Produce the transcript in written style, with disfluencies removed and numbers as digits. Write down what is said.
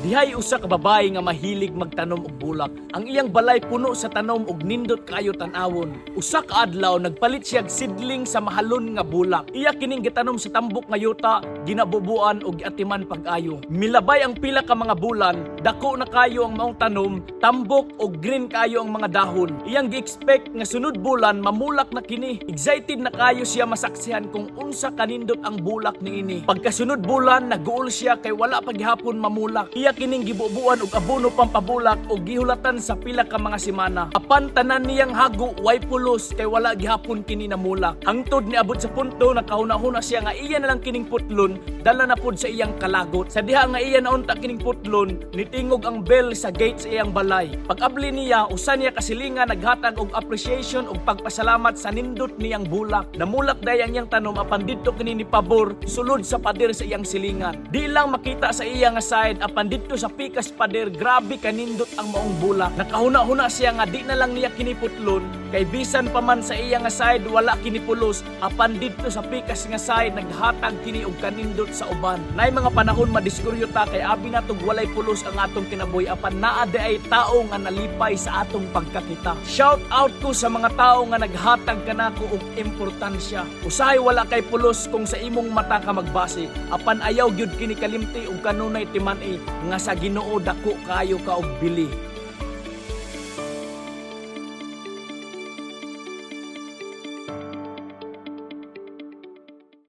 Dihay usa ka babae nga mahilig magtanom og bulak. Ang iyang balay puno sa tanom og nindot kaayo tan-awon. Usa ka adlaw, nagpalit siya og seedling sa mahalon nga bulak. Iya kining gitanom sa tambok nga yuta, ginabubuan og giatiman pag-ayo. Milabay ang pila ka mga bulan, dako na kayo ang maong tanom, tambok og green kayo ang mga dahon. Iyang gi-expect nga sunod bulan mamulak na kini. Excited na kayo siya masaksihan kung unsa kanindot ang bulak niini. Pagkasunod bulan, naguol siya kay wala pa gihapon mamulak. Iya kining gibubuan og abono pampabulak og gihulatan sa pila ka mga semana. Apan tanan niyang hago way pulos kay wala gihapon kini namulak. Hangtod niabot sa punto, nakahuna-huna siya nga iya na lang kining putlon, dala na pod sa iyang kalagot. Sa diha nga iya naunta kining putlon, nitingog ang bell sa gate sa iyang balay. Pag-abli niya, usa niya kasilingan naghatag og appreciation og pagpasalamat sa nindot niyang bulak. Namulak day ang iyang tanom, apan didto kini ni pabor sulod sa pader sa iyang silingan. Di lang makita sa iya nga side, apan didto sa pikas pader, grabe kanindot ang maong bulak. Nakahuna-huna siya nga di na lang niya kini putlon kay bisan pa man sa iya nga side wala kini pulos, apan didto sa pikas nga side naghatag kini og kanindot sa uban. Nay mga panahon madiskuryo ta kay abi natog walay pulos ang atong kinabuhi, apan naa diay tao nga nalipay sa atong pagkakita. Shout out ko sa mga tao nga naghatag kanako og importansya. Usahay wala kay pulos kung sa imong mata ka magbase, apan ayaw gyud kini kalimti og kanunay timan-i nga sa Ginoo dako kayo ka og bili.